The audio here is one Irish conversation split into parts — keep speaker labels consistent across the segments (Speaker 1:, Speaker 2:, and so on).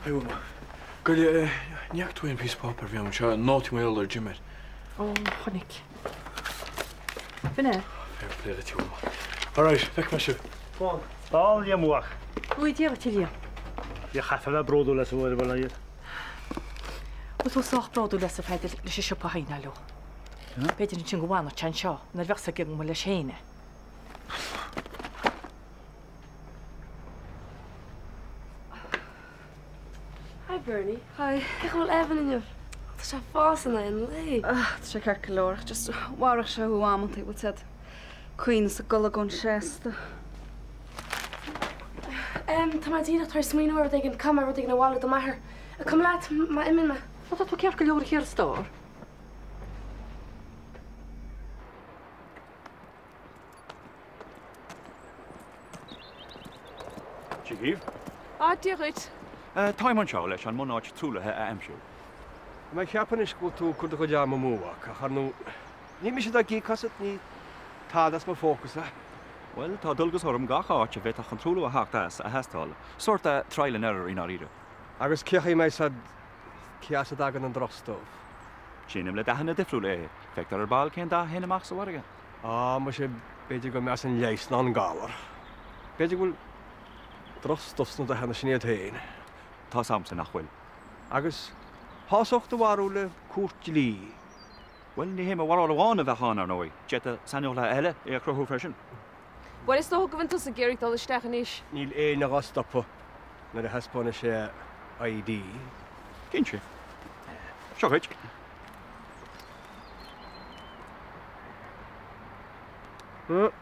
Speaker 1: Hey Wilma. Goile, ní fhaca tú aon píosa páipéir a bhí agam anseo, nótaí mar gheall ar Jim air.
Speaker 2: Ó, chonaic. B'in é.
Speaker 1: Fair play duit, Wilma. Alright, feicfidh mé sibh.
Speaker 3: Slán. Slán, Liam a mhac.
Speaker 2: Go dtí a Liam.
Speaker 3: Ní chaithfear a bheith bródúil as a bhfuair a bhfuil.
Speaker 2: Bhfuil tú sách bródúil as a Pheadair leis an siopa a shaighneáil leo? B'fhéidir ansin go bhfanfadh sé anseo nuair a bheadh sé ag imeacht leis féin é.
Speaker 4: Hi Bernie.
Speaker 5: Hi.
Speaker 4: Cén chaoi a bhfuil Evan inniu? Tá sé ag fás in aghaidh an lae.
Speaker 5: Ah, tá sé ceart go leor ach just mharódh sé thú amantaí, bhfuil a fhios agat. Caoin is ag olagón seasta.
Speaker 4: Em, tá mé díreach tar éis smaoineamh ar rud éigin, caithfidh mé rud éigin a bhailiú do m'athair. An cuma leat má imíonn mé?
Speaker 2: Ó tá tú ceart go leor a Chiara stór.
Speaker 6: Dia dhaoibh.
Speaker 7: Ah, Dia dhuit.
Speaker 6: Táim anseo leis an mbunáit truaillithe a aimsiú.
Speaker 8: Tá mé ag ceapadh anois go bhfuil tú ag cur do chuid ama amú, a mhac, ach ar ndóigh, ní mise atá ag íoc asat, ní tada as mo phócasa.
Speaker 6: Bhuel, tá dualgas orm gach áit a bhféadfadh an truailliú a theacht as a thástáil. Sórt trial and error i ndáiríre.
Speaker 8: Agus cén chaoi a mbeidh a fhios agat cé as a dtagann an drochstuif?
Speaker 6: Déanaim le dathanna difriúla é. Feictear ar ball cén dath a théann amach sa mhargadh.
Speaker 8: Á, muise, b'fhéidir gur measa an leigheas ná an galar. B'fhéidir go bhfuil drochstuif sna dathanna sin iad féin.
Speaker 6: Tá's a'msa nach bhfuil.
Speaker 8: Agus shásódh do bharúil le cúirt dlí?
Speaker 6: Bhuel, ní hé mo bharúil amháin a bheadh ann, ar ndóigh. D'fhéadfadh saineolaithe eile é a chruthú freisin.
Speaker 7: Bhuel, is dócha go bhfuil tusa ag iarraidh dul isteach anois.
Speaker 8: Níl éinne dhá stopadh nuair a thaispeánfaidh sé a ID.
Speaker 6: Cinnte. Seo dhuit.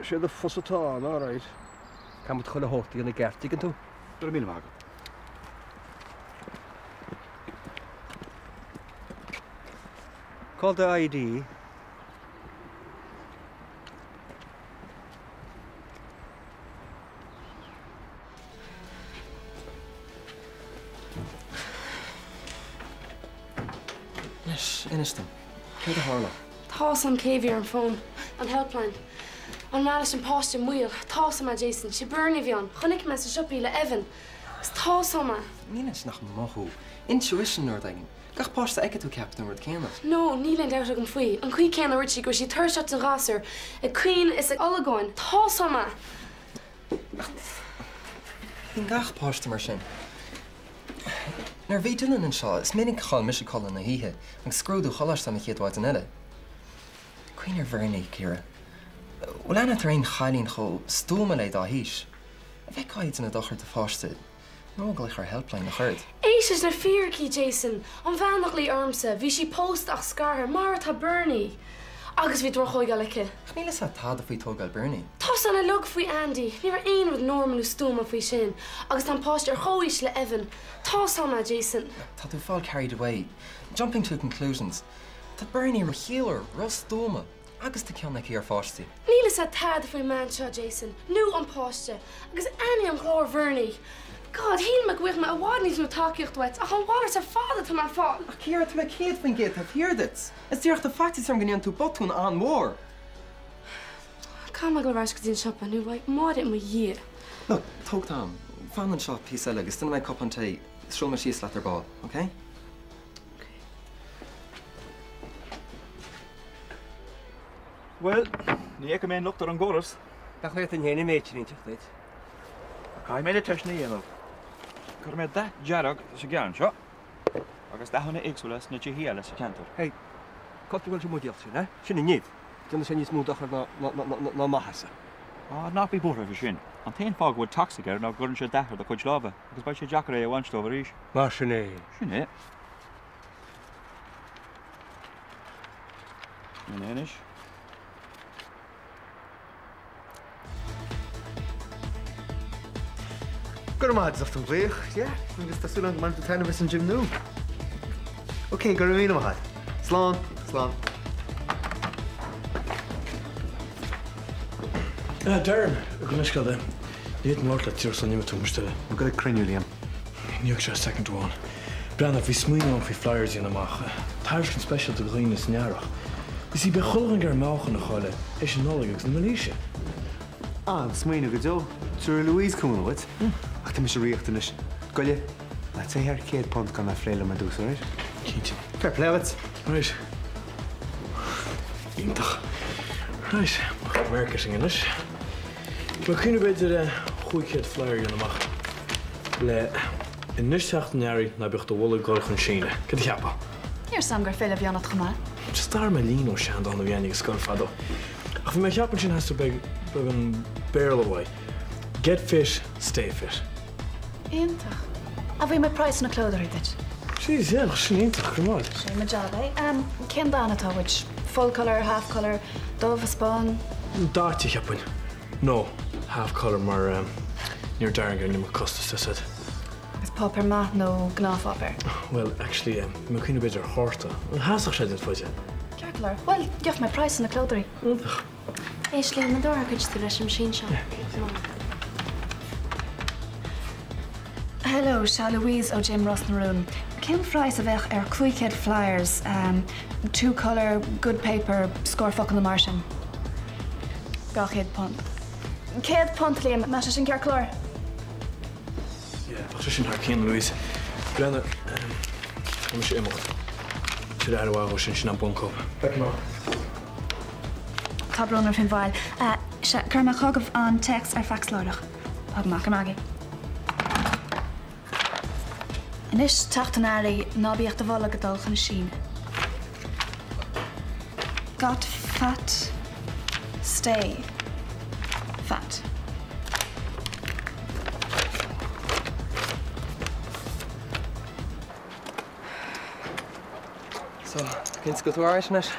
Speaker 8: Sé do phus atá ann, alright. Caithfidh muid chuile shórt a dhéanamh i gceart, tuigeann tú?
Speaker 6: Go raibh míle maith agat.
Speaker 8: Cá bhfuil do ID?
Speaker 9: Anois, inis dom, céard a tharla?
Speaker 4: Tá's a'm cé a bhí ar an bhfón, an helpline. An mbean leis an páiste maol. Tá's a'm a Jason, sé Bernie a bhí ann. Chonaic mé sa siopa í le Evan. Agus tá's a'm é.
Speaker 9: Níl ansin ach mothú, intuition nó rud éigin. Gach páiste a fheicfidh tú ceapann an rud céanna.
Speaker 4: No, níl aon dabht agam faoi. An chaoi céanna a dúirt sí go raibh sí tuirseach den ghasúr, ag caoineadh is ag olagóin. Tá's a'm é.
Speaker 9: Ach bíonn gach páiste mar sin. Nuair a bhí Dylan anseo, is minic a chaill mise codladh na hoíche agus scrúdú choláiste an chéad mhaidin eile. Cuimhnigh ar Bhernie, Ciara. Bhfuil aithne agat ar aon chailín chomh stuama léi dá haois? A bheith ag déanamh dochar do pháiste Nó glaoch ar helpline ach oiread.
Speaker 4: Éist leis na fíricí, Jason. An bhean a ghlaoigh ormsa, bhí sí pósta ach scartha, mar atá Bernie. Agus bhí drochthóigeáil aici.
Speaker 9: Ach níl fhios a'd tada faoi tógáil Bernie.
Speaker 4: Tá san uilig faoi Andy. Ní raibh aon rud normal nó stuama faoi sin. Agus tá an páiste ar chomhaois le Evan. Tá's a'm é, Jason.
Speaker 9: Tá tú ag fáil carried away. Jumping to conclusions. Tá Bernie ró-chiallmhar, ró-stuama. Agus tá cion aici ar pháistí.
Speaker 4: Níl fhios a'd tada faoin mbean seo, Jason, nó an páiste, agus ainneoin ghlór Bhernie. God, shíl mé go bhfaigheadh mé i bhfad níos mó tacaíocht uait, ach an mhalairt ar fad atá mé a fáil.
Speaker 9: Ach Ciara, tá mé 100% taobh thiar duit. Is díreach tá faitíos orm go ndéanfaidh tú botún an-mhór.
Speaker 4: Caithfidh mé dul ar ais go dtí an siopa nó beidh Máire i mo dhiaidh.
Speaker 9: Look, tóg t'am. Fan anseo píosa eile agus déanfaidh mé cupán tae. Siúlfaidh mé síos leat ar ball, ok?
Speaker 6: Bhuel, ní fheicim aon locht ar an gcóras.
Speaker 8: Nach bhféadfainn féin an méid sin a inseacht duit?
Speaker 6: Caithfidh mé na teisteanna a dhéanamh. Cuirfidh mé dath dearg sa gceann seo agus dathanna éagsúla sna tithe eile sa cheantar.
Speaker 8: Hey, cá bhfuil sé buidéal sin, eh? Sin an nimh. Déanfaidh sé níos mó dochair ná, ná, ná, ná, ná maitheasa.
Speaker 6: Ah, ná bí buartha faoi sin. An t-aon fáth go bhfuil toxic air ná go gcuireann sé dath ar do chuid lámha agus beidh sé deacair é a bhaint dóibh arís.
Speaker 8: Mar sin é.
Speaker 6: Sin é. Sin é anois.
Speaker 10: Go raibh maith agat as ucht an glaoch, yeah, agus tá súil agam go mbainfidh tú taitneamh as an gym nua. Ok, go raibh míle maith agat. Slán, slán.
Speaker 1: Darren, gabh mo leithscéal. Ní fhéadfainn labhairt leat díreach sula n-imeoidh tú, muis
Speaker 10: Tá mé ag dul ag cruinniú, Liam.
Speaker 1: Ní thógfaidh sé soicind amháin. Breathnaigh, bhí smaoineamh agam faoi flyers a dhéanamh amach. Tairiscint speisialta do dhaoine san earrach. You see, beidh chuile dhuine ag iarraidh meáchan a chailleadh théis an Nollaig agus na Mílaoise.
Speaker 10: An-smaoineamh go deo. Tabharfaidh Louise cúnamh duit. Ach tá mise riachtanais. Goile. Ná téigh thar £100 gan a phlé liom ar dtús, alright?
Speaker 1: Cinnte.
Speaker 10: Fair play duit.
Speaker 1: Right. Iontach. Right, mo chuid marketing anois. Bhí mé ag cuimhneamh b'fhéidir 500 flyer a dhéanamh amach le Anois teacht an earraigh ná bíodh do bholg ag dul chun síneadh. Cad a cheapfá?
Speaker 5: Níor 's a'm gur file a bhí ionat chomh maith.
Speaker 1: Just d'athraigh mé líne ó seandán a bhí againn ag scoil fadó. Ach bhí mé ag ceapadh ansin theastaigh beag beagán Béarla uaidh. Get fit, stay fit.
Speaker 5: Iontach. An bhfaighidh mé praghas na clódóirí duit?
Speaker 1: Jeez, yeah, bheadh sin iontach, go raibh maith.
Speaker 5: Sé mo jab é. Cén dath atá uait? Full colour, half colour, dubh is bán?
Speaker 1: Daite, cheapfainn. Nó half colour mar níor dearg ar an iomarca costas de said.
Speaker 5: Agus páipéar maith nó gnáthpháipéar?
Speaker 1: Bhuel, actually, bhí mé ag cuimhneamh b'fhéidir ar chárta. An sheasfadh sé duit, foighde?
Speaker 5: Ceart go leor. Bhuel, gheobhaidh mé praghas na clódóirí.
Speaker 1: Iontach.
Speaker 4: Éist, Liam, an dtabharfá cuid tú leis an machine seo?
Speaker 1: Yeah, cinnte.
Speaker 5: Hello, seo Louise ó Gym Ros na Rún. Cén phraghas a bheadh ar 500 flyers, two colour, good paper, scór focal nó mar sin? £200. £100, Liam, an mbeadh sé sin ceart go leor?
Speaker 1: Yeah, bheadh sé sin thar cionn, Louise. Breathnaigh, tá mise ag imeacht. Tabhair aire mhaith dhó sin, sin an buncóip. Feicfidh mé.
Speaker 5: Tá brón orm faoin mhoill. Sea, cuirfidh mé chugaibh an téacs ar facs láithreach. Fág amach go maith. Anois teacht an earraigh, ná bíodh do bholg ag dul chun síneadh. Got fat, stay fat.
Speaker 9: So, cinnte go bhfuil tú alright anois?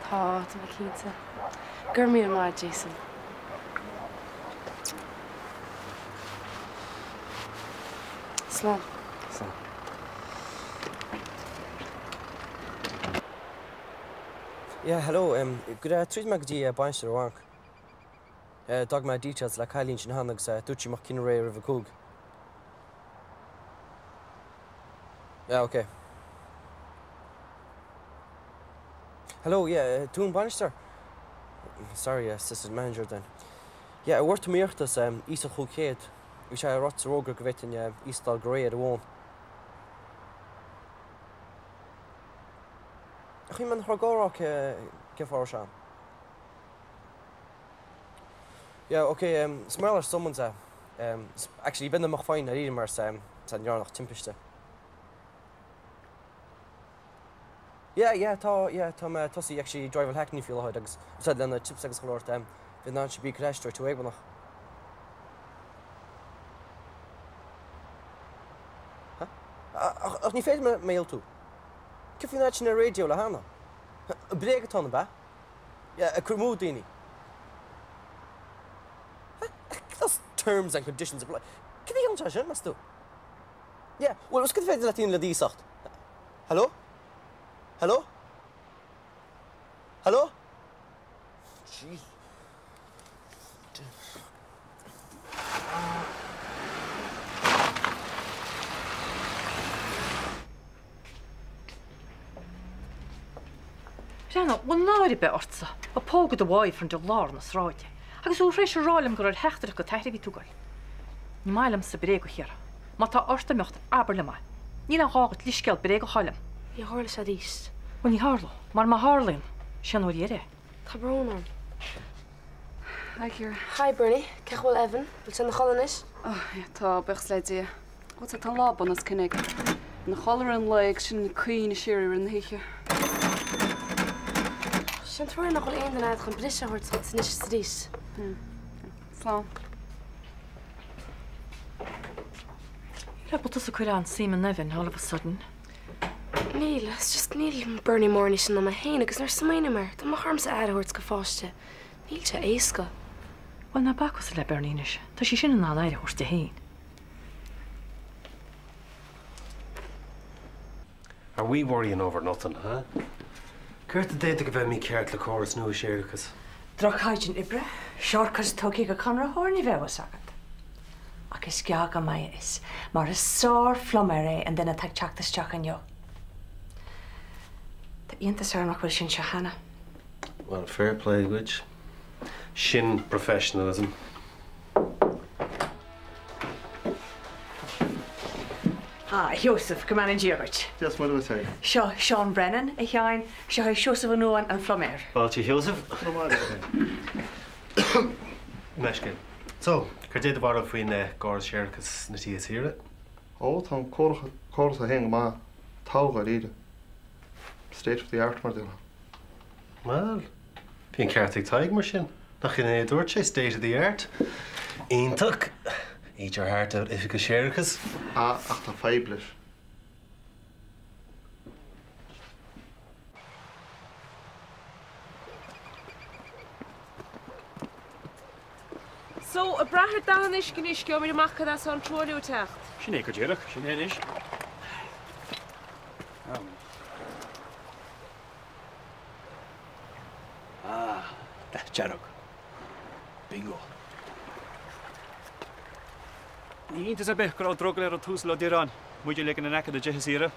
Speaker 4: Tá, tá mé cinnte. Go raibh míle maith, Jason. Slán.
Speaker 9: Slán.
Speaker 11: Yeah, hello, could I tríd mé go dtí bainisteoir an bhainc. D'fhág mé details le cailín sin cheana agus dúirt sí go mbeadh cinneadh réidh roimh a cúig. Yeah, ok. Hello, yeah, tú an bainisteoir? Sorry, assistant manager then. Yeah, bhfuair tú m'iarratas, iasacht 500. Bhí sé ráite sa bhfógra go bhféadfainn iasacht a fháil go réidh ar an bhfón. Ach shíl mé nach raibh gá a rá cén fáth a raibh sé ann. Yeah, ok, is mar gheall ar summons é. Actually, b'fhéidir nach mbeadh feidhm dáiríre mar is ndearnadh ach timpiste. Yeah, yeah, tá, yeah, tá mé tosaithe actually ag driveáil hackney faoi láthair agus úsáid lena chips agus chuile shórt, bhí an bí crash dúirt tú éagbannach. Huh? Ach ní féidir mé a dhiúltú. Cad faoin áit sin ar raidió le hAnna? Bréag atá ann, ab ea? Yeah, ag cur amú daoine. Huh? Those terms and conditions apply. Cad a dhéanann sé sin, meas tú? Yeah, bhuel, is cad féidir leat a dhéanamh le d'iasacht? Hello? Hello? Hello? Jeez.
Speaker 2: Breathnaigh, bhfuil náire ar bith ortsa, ag pógadh do bhoyfriend i lár na sráide, agus thú th'réis a rá liom gur ar theachtaireacht go t'athair a bhí tú ag goil. Ní maith liomsa bréag a Chiara. Má tá ort imeacht, abair liom é. Níl aon ghá dhuit leithscéal bréagach a rá liom.
Speaker 4: Ní tharlóidh sé arís.
Speaker 2: Bhuel, ní tharlóidh, mar má tharlaíonn, sé an uair dheiridh é.
Speaker 4: Tá brón orm.
Speaker 5: Hi Ciara.
Speaker 4: Hi Bernie, cén chaoi a bhfuil Evan? Bhfuil sé ina chodladh anois?
Speaker 5: Oh yeah, tá, buíochas le Dia. Bhuel tá an lá bun os cionn aige. Ina chodladh i rith an lae agus sin ag caoineadh síoraí i rith na hoíche.
Speaker 4: Sin trua nach bhfuil aon duine agat chun briseadh a thabhairt duit anois is arís.
Speaker 5: Hmm. Slán.
Speaker 2: Níl abair tusa ag cur an-suim in Evan all of a sudden.
Speaker 4: Níl, it's just níl Bernie mór níos sine ná mé féin agus nuair a smaoiním air, dá mbeadh ormsa aire a thabhairt do pháiste, níl sé éasca.
Speaker 2: Bhuel, ná bac thusa le Bernie anois, tá sí sin in ann aire a thabhairt di féin.
Speaker 8: Are we worrying over nothing, huh? Céard a d'fhéadfadh a bheith mícheart le córas nua séarachais?
Speaker 12: Droch-chaighdeán oibre, shortcuts tugtha ag conraitheoir, ní bheadh fhios agat. Ach is gearr go mbeidh a fhios, mar is sár-phluiméir é an duine atá ag teacht isteach inniu. Tá iontas orm nach bhfuil sé anseo cheana.
Speaker 8: Well, fair play dhuit. Sin professionalism.
Speaker 12: Ah, a Sheosaimh, go mbeannaí Dia dhuit.
Speaker 10: Dia is Muire duit féin.
Speaker 12: Seo Seán Brennan, a Sheáin, seo é Seosamh Ó Nuadháin, an pluiméir.
Speaker 13: Fáilte, a Sheosaimh.
Speaker 10: Go raibh maith agat.
Speaker 13: Meisce. So, cad é do bharúil faoin gcóras séarachais sna tithe saoire?
Speaker 10: Ó, tá an córas é féin go maith. Togha dáiríre. State of the art, mar a déarfá.
Speaker 13: Bhuel, bhí an ceart ag Tadhg mar sin. Nach in é a dúirt sé, state of the art? Iontach! Eat your heart out, Oifigeach Séarachais.
Speaker 10: Ah, ach tá fadhb leis.
Speaker 7: So, ag brath ar dath an uisce anois, gheobhaimid amach cad as atá an truailliú ag teacht.
Speaker 6: Sin é go díreach, sin é anois. Ah, dath dearg. Bingo. Ní hiontas ar bith go raibh drogall ar an tUasal Ó Direáin muid a ligean in aice na dtithe saoire.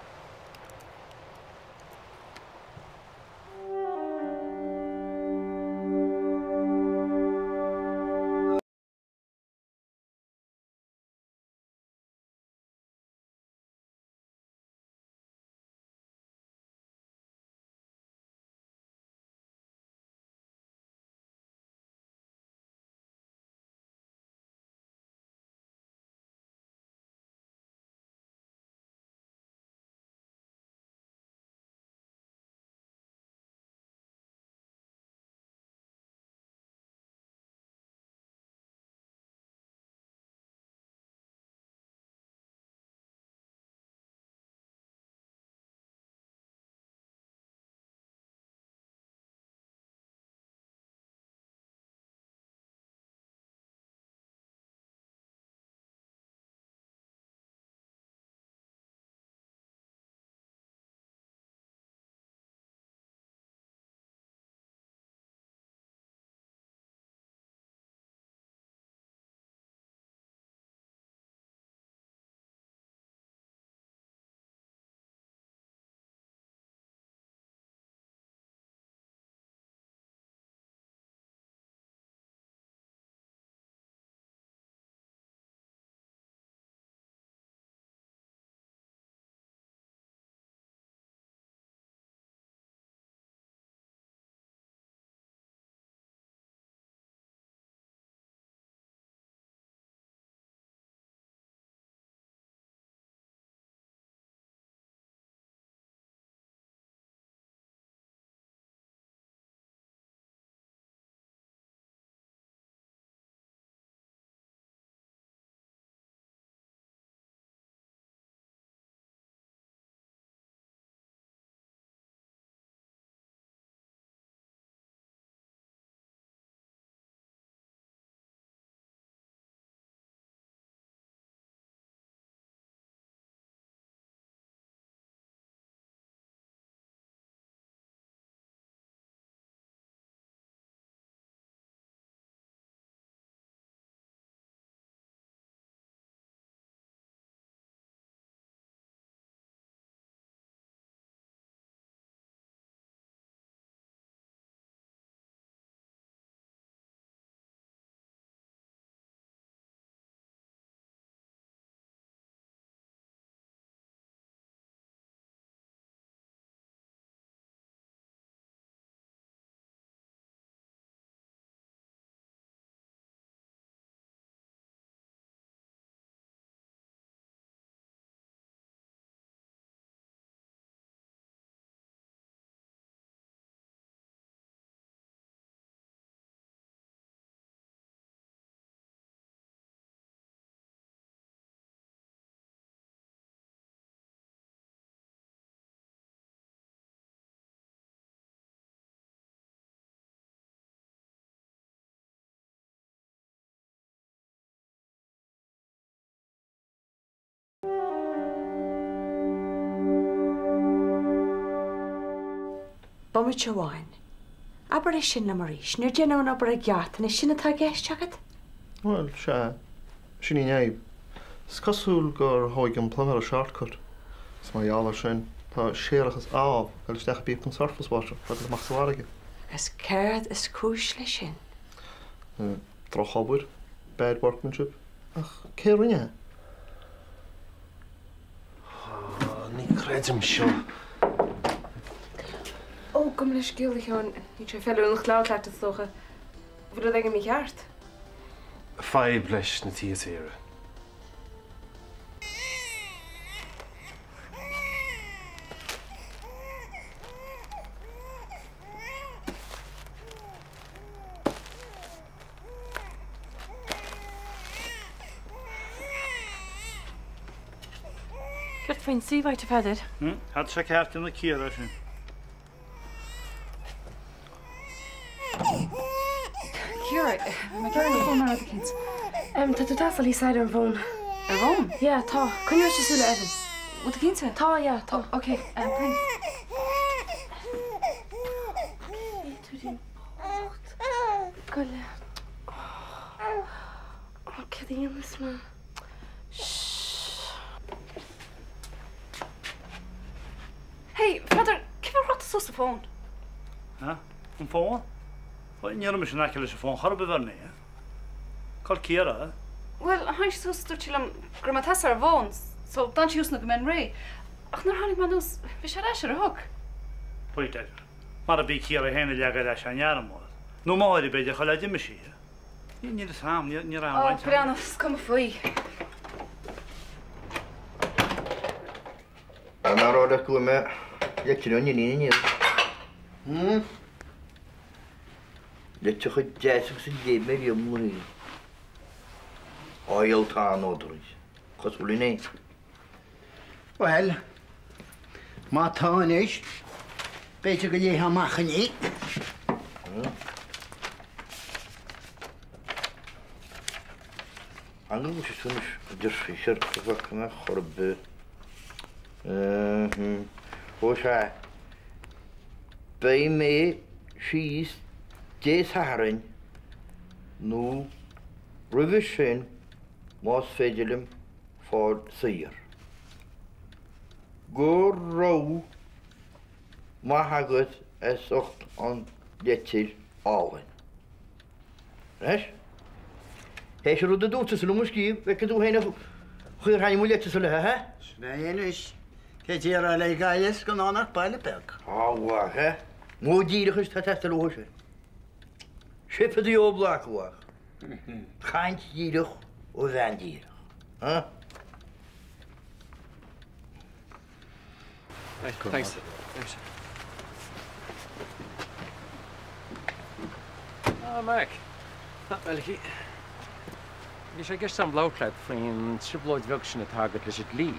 Speaker 12: Bomaite amháin. Abair é sin liom arís. Níor deineadh an obair i gceart, an é sin atá i gceist agat?
Speaker 10: Bhuel, sea. Sin í an fhadhb. Is cosúil gur thóig an pluiméir shortcut. Agus mar gheall air sin, tá séarachas amh ag dul isteach i bpíopa an surface water atá ag dul amach sa bhfarraige.
Speaker 12: Agus céard is cúis leis sin?
Speaker 10: Drochobair. Bad workmanship. Ach cé a rinne é?
Speaker 13: chreidim seo.
Speaker 7: Ó, gabh mo leithscéal, a Sheáin. Níl sé feiliúnach labhairt leat, is dócha. Bhfuil rud éigin mícheart?
Speaker 13: Fadhb leis na tithe saoire.
Speaker 2: Céard faoin suíomh a Pheadair?
Speaker 3: Tá sé ceart ina Ciara sin.
Speaker 5: Ciara, mé ag iarraidh an fón mar rud eicínt.
Speaker 4: Tá tú ag teastáil ar an bhfón.
Speaker 5: Ar bhfón?
Speaker 4: Yeah, tá. Coinneoidh sé súil ar Evan.
Speaker 5: Bhfuil tú cinnte?
Speaker 4: Tá, yeah, tá.
Speaker 5: Ok, thanks.
Speaker 4: Tuairín bocht. Goile. Ó, céard a dhéanfas mé? Shh.
Speaker 5: Hey, Pheadair, cé fáth ar chroith tú suas an fón?
Speaker 3: Ha? An fón? Bhuel, ní raibh mise in aice leis an bhfón chor ar bith, a Bhernie. Cá bhfuil Ciara?
Speaker 5: Bhuel, tháinig sí suas is dúirt sí liom go raibh mé ag teastáil ar an bhfón, so d'fhan sí thuas nó go mbeinn réidh. Ach nuair a tháinig mé anuas, bhí sé ar ais ar an hook.
Speaker 3: Wait, mar a bhí Ciara féin a leag ar ais i ndearmad. Nó Máire, b'fhéidir, chuile d'imigh sí. Níl fhios a'm, ní raibh aon
Speaker 5: Ó,
Speaker 3: bhaint agam.
Speaker 5: breathnaigh, is cuma faoi.
Speaker 14: An raibh le go mbeidh leitir an iníon inniu? Hmm? Litreacha deas agus a léigh mé riamh mo shaol. Áil tá an odrais. Cosúil linn é.
Speaker 15: Bhuel, má tá anois, b'fhéidir go léifeá amach í.
Speaker 14: An bhfuil sé sin a deir sí céard a bheadh ina chor ar bith? Ó sea, beidh mé síos Dé Sathairn nó roimhe sin más féidir liom fáil saor. Go raibh maith agat as ucht an leitir álainn. Anois, théis an rud a dúirt tusa liom a scríobh, feicfidh tú féin an chaoi ar thaitnigh mo leitirse léi, he?
Speaker 15: Sin é anois. Cé déarfá le Gaillimh is scannán ach baile beag.
Speaker 14: Á, mhaith, he? Modh díreachais atá ag teastáil uathu sin. Shape of the old block, a mhac. Caint dhíreach ó bhean dhíreach. Huh?
Speaker 11: Thanks. Thanks. Ah, Mark. Ah, Malachy.
Speaker 16: Bhí sé i gceist agam labhairt leat faoin trioblóid bheag sin atá agat leis an dlí.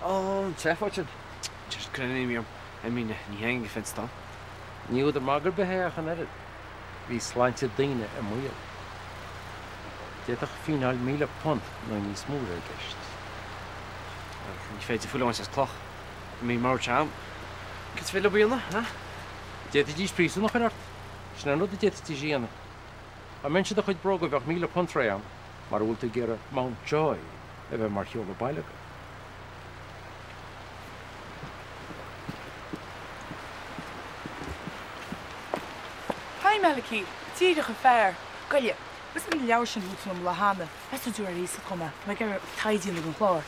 Speaker 11: Ó, an tseafóid sin. Just cuireann imní orm. I mean, ní théann go fionn stán.
Speaker 16: Ní údar magaidh ar bith é ach an oiread. Bhí sláinte daoine i mbaol. D'fhéadfadh fíneáil £1,000 nó níos mó a bheith i gceist.
Speaker 11: Ní féidir fuil a bhaint as cloch. I mean, mar team. Cad is féidir leo a dhéanamh, huh?
Speaker 16: D'fhéadfaidís príosún a chur ort. Sin an rud a d'fhéadfaidís a dhéanamh. Dá mbeinnse i do chuid bróga bheadh £1,000 réidh agam, mara bhfuil tú ag iarraidh Mountjoy a bheith mar sheoladh baile agat.
Speaker 17: Hi Malachy, díreach an fear. Goile, bhfuil an leabhar sin thuas liom lá cheana, meas tú ar iasacht dhom é, tá mé ag iarraidh taighde a dhéanamh don chlár.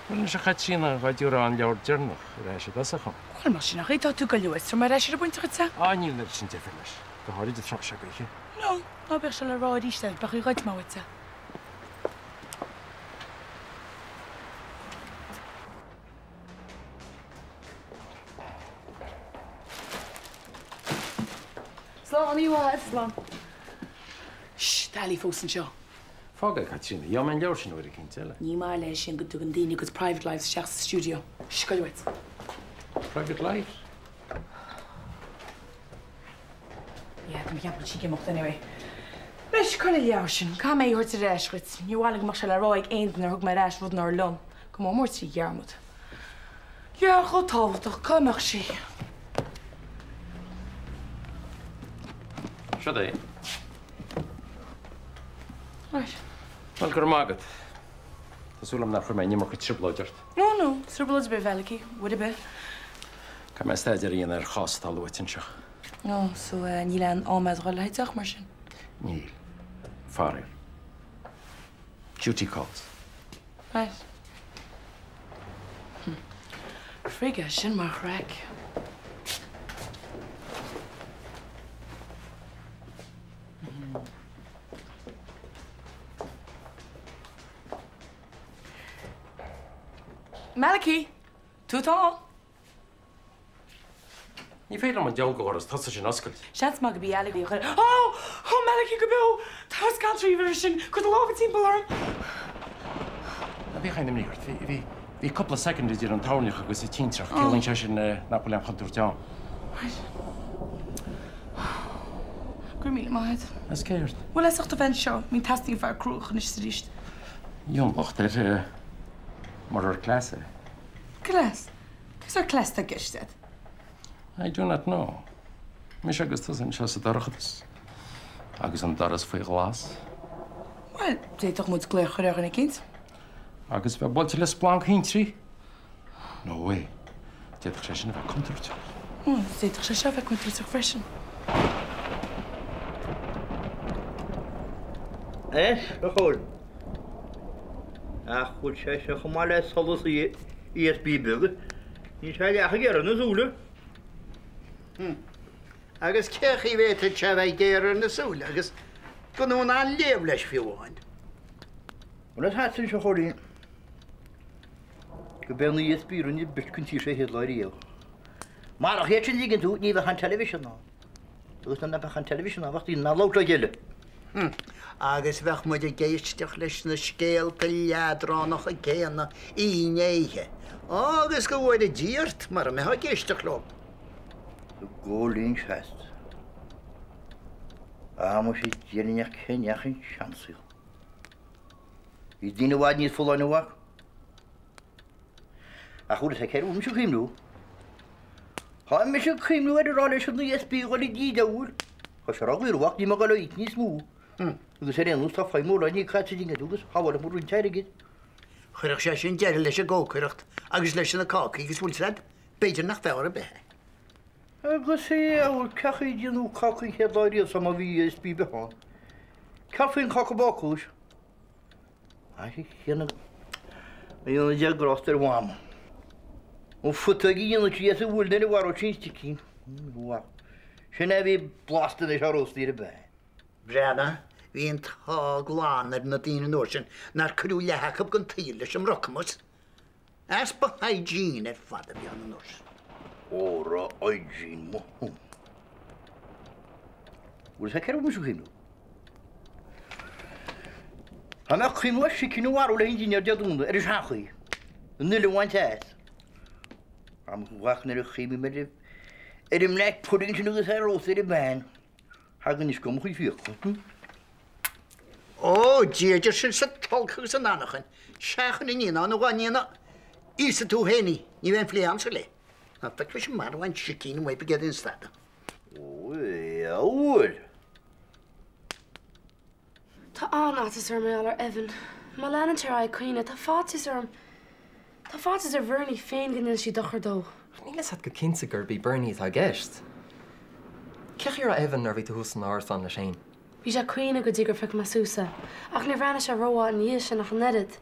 Speaker 16: Bhuel anois a Chaitríona, dhá dtabharfá an leabhar deireanach ar ais i dtosach dhom.
Speaker 17: Bhuel más sin an chaoi atá tú ag goil uait, tabharfaidh mé ar ais ar an bpointe dhuit é.
Speaker 16: Á níl an oiread sin deifir leis, go háirid an tráth seo d'oíche.
Speaker 17: No, ná bíodh sé le rá arís air, beadh í ghoid mé uait é. Slán, a bhfad. Slán. Shh, tá Ali fós anseo.
Speaker 16: Fág é, a Chaitríona. Gheobhaidh mé an leabhar sin uair eicínt eile.
Speaker 17: Ní maith léi sin go dtugann daoine a gcuid private lives isteach sa stiúideo. Shh, goil uait.
Speaker 16: Private lives?
Speaker 17: Yeah, tá mé ag ceapadh go bhfuil sí ag imeacht anyway. Anois, cá bhfuil an leabhar sin? Caithfidh mé é a thabhairt ar ais dhuit. Níor mhaith liom go mbeadh sé le rá ag aon duine ar thug mé ar ais rud nár liom, go mór mór trí dhearmad. Leabhar chomh tábhachtach, cá mbeadh sí?
Speaker 16: Seo é.
Speaker 17: Right.
Speaker 16: Bhuel, go raibh maith agat. Tá súil agam nár chuir mé an iomarca trioblóid ort.
Speaker 17: No, no, trioblóid ar bith, a Mhalachy, rud ar bith.
Speaker 16: Caithfidh mé staidéar a dhéanamh ar chás atá luaite anseo.
Speaker 17: Ó, so níl aon am agat dhul le haghaidh deoch mar sin?
Speaker 16: Níl. Faraor. Duty calls.
Speaker 17: Right. Frig é sin mar chraic. Malachy! Tú atá ann?
Speaker 16: Ní féidir liom an dealg a dhoras tosaigh sin a oscailt.
Speaker 17: Seans maith gurb í Ailbhe a chuir. Ó! Ó, Malachy go beo! Tá scanraithe roimhe sin! Cuir do lámha timpeall orm!
Speaker 16: Ná bíodh aon imní ort. Bhí, bhí cúpla soicind idir an toirneach agus an tintreach. Ciallaíonn sé sin nach bhfuil aon chontúirt ann.
Speaker 17: Right. Go raibh míle maith agat.
Speaker 16: As céard?
Speaker 17: Bhuel, as ucht a bheith anseo, ní teastaíonn fear cruach anois is arís.
Speaker 16: Níl aon locht air, murar cleas é.
Speaker 17: Cleas? Cén sórt cleas atá i gceist agat?
Speaker 16: I do not know. Mise agus tusa anseo sa dorchadas. Agus an doras faoi ghlas.
Speaker 17: Bhuel, d'fhéadfadh muid glaoch a chur ar dhuine eicínt.
Speaker 16: Agus bheith buailte le splanc thintrí? No way. D'fhéadfadh sé sin a bheith contúirteach.
Speaker 17: Bhuel, d'fhéadfadh sé seo a bheith contúirteach freisin.
Speaker 14: Anois, a Chóil. Ach bhfuil sé seo chomh maith le solas ESB beag? Níl sé leath chomh géar ar na súile.
Speaker 15: Agus cé chaoi a bhféadfadh sé a bheith géar ar na súile agus gan tú in ann léamh leis fiú amháin?
Speaker 14: Bhuel, is ait anois a Chóilín, go b'é an ESB a rinne beirt den tír seo an chéad lá riamh. Marach iad sin an dtuigeann tú, ní bheadh an television ann. Agus nuair nach mbeadh an television ann, bheadh daoine in ann labhairt le chéile.
Speaker 15: Agus bheadh muid ag éisteacht leis na scéalta leadránacha céanna i ndéithe. Agus go bhfóire Dia ort mura mbeifeá ag éisteacht leo.
Speaker 14: A Chóilín seasta. Á, muise déarfainn ach cé ndeachaigh an seansaol. Bhí daoine i bhfad níos folláine a mhac. Ach bhfuil a fhios agat céard a bhfuil mise ag cuimhniú? Tá mise ag cuimhniú ar a rá leis an ESB a dhul i dtír. Tá sé rá gur mhac ní mé dhul a íoc níos mó. Agus ar aon nós tá feidhm mhór ní caite ding agus shábhálfadh muid roinnt airgid.
Speaker 15: Chuirfeadh sé sin deireadh leis an gcócaireacht agus leis na cácaí agus bhfuil a fhios agat, b'fhéidir nach bhfearr ar bith é.
Speaker 14: Agus é amhail cé chaoi a déanadh cácaí an chéad lá riamh sa má bhí ESB bith ann. Céard faoin cáca bácúis? A Thiarna, a dhéanamh Dia grásta ar Mhama. An phutóg a dhéanadh sí as an bhfuil nuair a mharódh sí an sicín. Sin é a bhí blasta anois á róstaí ar an bpeann.
Speaker 15: Breathnaigh, bhí an t-ádh glan ar na daoine an uair sin nár cuireadh leath acu den tsaol leis an mbrocamais. Easpa hygiene ar fad a bhí ann an uair sin.
Speaker 14: Óra hygiene mo thóin. Bhfuil a fhios agat céard a bhfuil mise ag cuimhniú? Tá mé ag cuimhniú ar sicín a mharú le haghaidh an dinnéar Dé Domhnaigh ar an seanchaoi. An uile a bhaint as. Am gach nuair a chuimhním ar ar an mblack pudding sin agus ar rósta ar an bpeann. Thagann uisce ó mo chuid fiacla.
Speaker 15: Ó, Dia idir sinn sa tolg agus san anachain, seachain an naíonán nó dhá ndéana íosfaidh tú féin í, ní bheidh aon phlé a'msa léi. Ná feicfidh mise marbh an sicín amuigh ag iarraidh an stada.
Speaker 14: Ó, bhuel.
Speaker 4: Tá an-fhaitíos orm mar gheall ar Evan. Má leanann sé ar aghaidh ag caoineadh, tá faitíos orm, tá faitíos ar Bhernie féin go ndéanfaidh sí dochar dó.
Speaker 9: Ach níl fhios agat go cinnte gurb í Bernie atá i gceist. Cé chaoi a raibh Evan nuair a bhí tú thuas san árasán leis féin?
Speaker 4: Bhí sé ag caoineadh go dtí gur phioc mé suas é, ach níor bhreathnaigh sé rómhaith ina dhiaidh sin ach an oiread.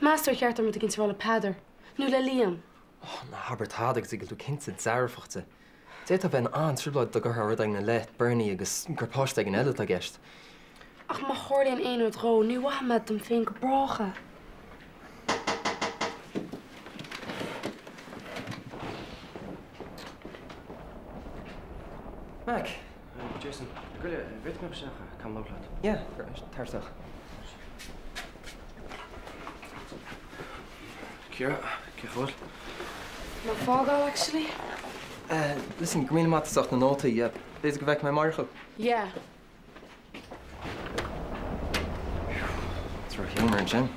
Speaker 4: Meas tú ar cheart dom rud éicint a rá le Peadar? Nó le Liam?
Speaker 9: Ó, ná habair tada go dtí go bhfuil tú cinnte dearfach de. D'fhéadfadh a bheith in an-trioblóid dá gcuirfeá rud éigin i leith Bernie agus gur páiste éigin eile atá i gceist.
Speaker 4: Ach má tharlaíonn aon rud dhó, ní mhaithfidh mé dom féin go brách é.
Speaker 9: Mac!
Speaker 11: Jason, goile, bhféadfadh mé isteach caithfidh mé labhairt leat?
Speaker 9: Yeah, tar isteach.
Speaker 11: Ciara, cén chaoi a bhfuil?
Speaker 4: Mé ag fágáil actually.
Speaker 9: Listen, go raibh míle maith as ucht na nótaí, yeah. B'fhéidir go bhfeicfidh mé amárach thú.
Speaker 4: Yeah.
Speaker 9: Drochghiúmar ansin.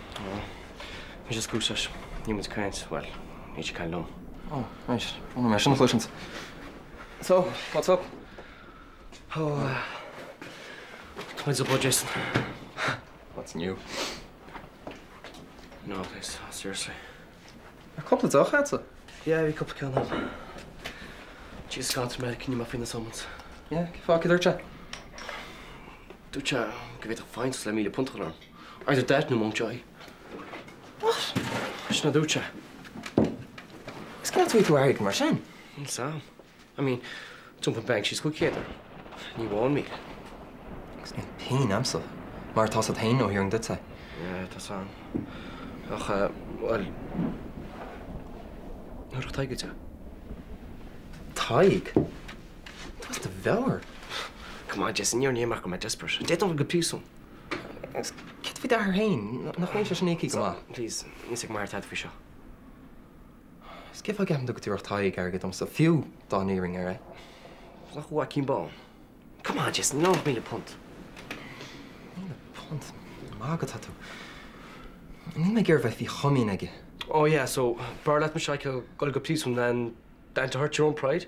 Speaker 11: Bhí sé cúis leis. Níl muid ag caint, bhuel, níl sé ag caint liom.
Speaker 9: Oh, right. Brón orm é sin a chloisint. So, what's up?
Speaker 11: Oh, tá mé i dtrioblóid, Jason.
Speaker 9: What's new?
Speaker 11: No, please, seriously.
Speaker 9: Ar cúpla deoch agatsa?
Speaker 11: Yeah, bhí cúpla ceann agam. Jesus scanraigh mé, cinneadh mé faoina summons.
Speaker 9: Yeah, cén fáth, cad a dúirt sé?
Speaker 11: Dúirt sé go bhféadfadh fine suas le £1,000 a chur orm. Either that nó Mountjoy.
Speaker 9: What?
Speaker 11: Sin a dúirt sé.
Speaker 9: Agus cén áit a bhfaighidh tú airgead mar sin?
Speaker 11: Níl 's a'm. I mean, d'iompaigh an banc síos 500 orm. Ní amháin 1,000.
Speaker 9: Agus níl pingin a'msa. Mar atá 's a'd fhéin ó hiarraim duit é.
Speaker 11: Yeah, tá 's a'm. Ach, eh, bhuel, thabharfadh Tadhg duit é.
Speaker 9: Tadhg? Tá as do mheabhair.
Speaker 11: Come on, Jason, níor ní amach go mbeidh desperate. D'fhéadfainn dul go príosún.
Speaker 9: Agus céard faoi d'athair féin? Nach bhfuil sé sin íoctha go maith?
Speaker 11: Please, níl 's ag m'athair tada faoi seo.
Speaker 9: Is cén fáth a gceapann tú go dtabharfadh Tadhg airgead domsa, fiú dá n-iarrfainn air é?
Speaker 11: Nach bhfuath cinn bán? Come on, Jason, níl ann ach £1,000.
Speaker 9: £1,000? Magadh atá tú. Níl mé ag iarraidh bheith faoi chomaoin aige.
Speaker 11: Oh yeah, so b'fhearr leat mise a fheiceáil ag dul go príosún than than to hurt your own pride?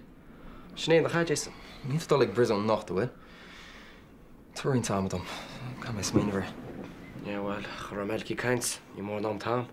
Speaker 11: Sin é, nach ea, Jason?
Speaker 9: Níl tú ag dul ag bpríosún anocht, an bhfuil? Tabhair roinnt ama dom. Caithfidh mé smaoineamh air.
Speaker 11: Yeah, bhuel, cha raibh mé ag caint, ní mór an t-am.